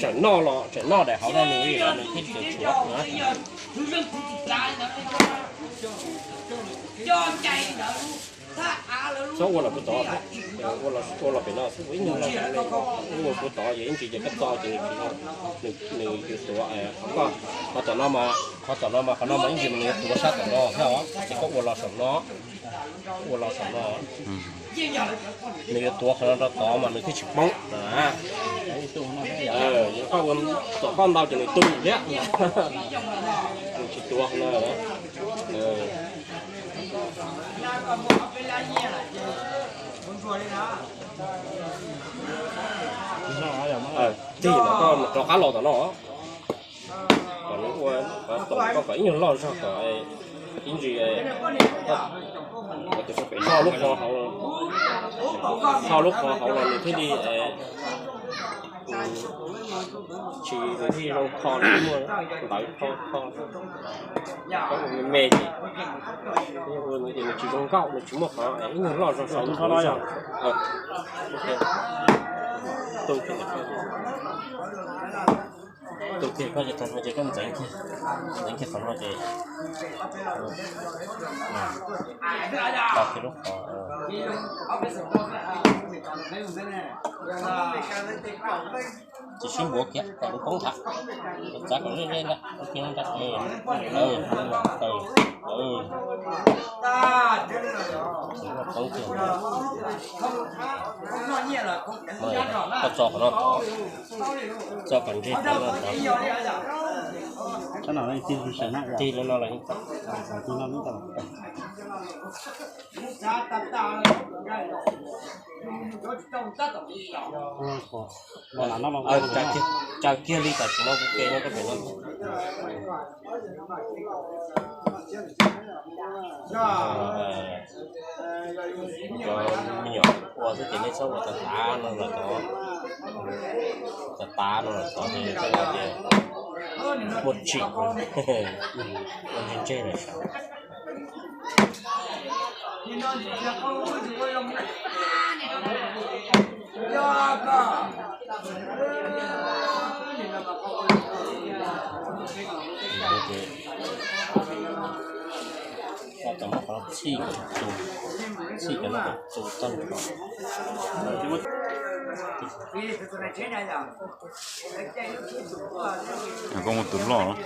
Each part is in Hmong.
Tseem noj los tseem noj daim hauv no nws li los nws thiaj tseem tshuav na. Txhob ua los kuv tod, ua los pem no xwb, ib nyuag ua kuv tod ces ib ntsis ces koj txo ces nws yuav tuav. Qhov tom no mas, qhov tom no mas qhov no mas ib ntsis mas nws yuav tuav sab tom no thiab os, ces koj ua los saum no, ua los saum no. Nws yuav tuav qhov no rau tod mas nws thiaj tsis poob. Koj ua, tom koj ntau ces nws tu thiab. Nws tsis tuav qhov no. Tig mas koj mus rov qab los tom no. Kom nws ua, kom tom koj kom ib nyuag loj zog kom ib ntsis, koj tus pem tho lub qhov hauv, tho lub qhov hauv los nws thiaj li tsis, nws thiaj zoo tho, nws muaj ntawv tho tho. Koj ua me me ces nws tsis zoo nkauj, nws tsis muaj qhov ib nyuag loj zog saum lub qhov no. Tu kiag koj ces tag no ces koj ntxeev kiag, ntxeev kiag qhov no ces tau kiag lub qhov. Ces sib npuav kiag kom nws poob nthav, txav kom ze ze ntag, poob kiag ntag. Poob kiag. Koj txo qhov no tod, txo kom ntseg qhov no tod. Tig lawm no los yeej tau. Tsaws kiag li tam sim no kuv ke no koj pem no. Cov me nyuam ua xwb ces nej txhob ua tav tav no los tod, tav tav no los tod ces muaj tsim, ua ntseg ntseg lawm sav. Txhij cov no kom tu tag nrho. Koj muaj tus loj los?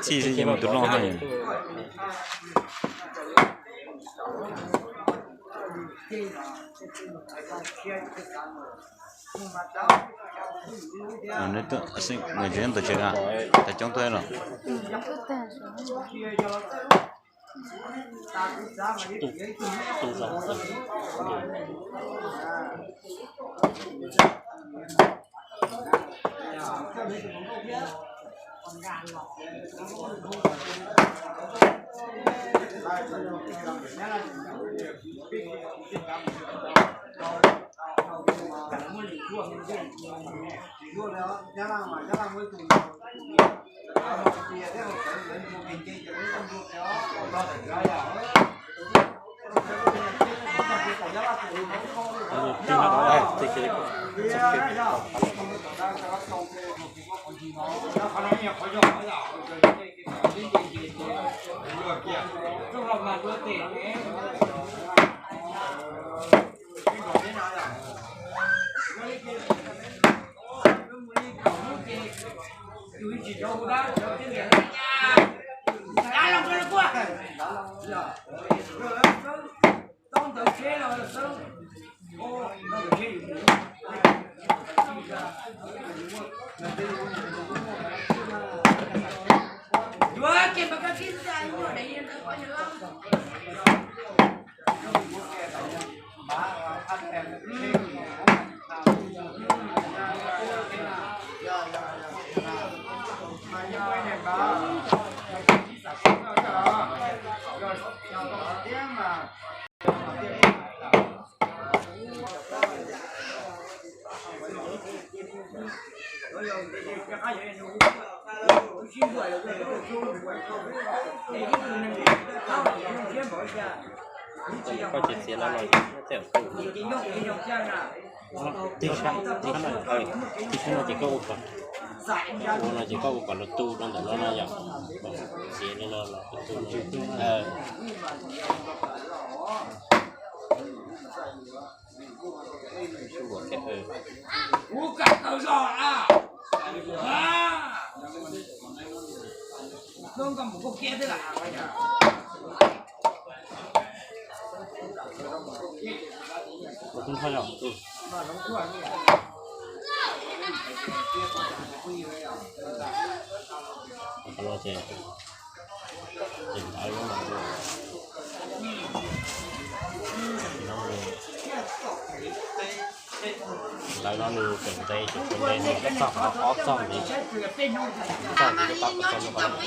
Txhij xwb ces muaj tus loj hab. Nws tseem ntawm tsev, tas coob tuaj los. Koj tsis txiav no los tej zaum tu. Tib sab no ces koj ua kom, ua no ces koj ua kom los tu rau ntawm no no yom. Txiav li no los tu. Ntawd no nws tseem ntev, tseem ntev, nws txog ob txog ntev, txog ntev tau txog ntev.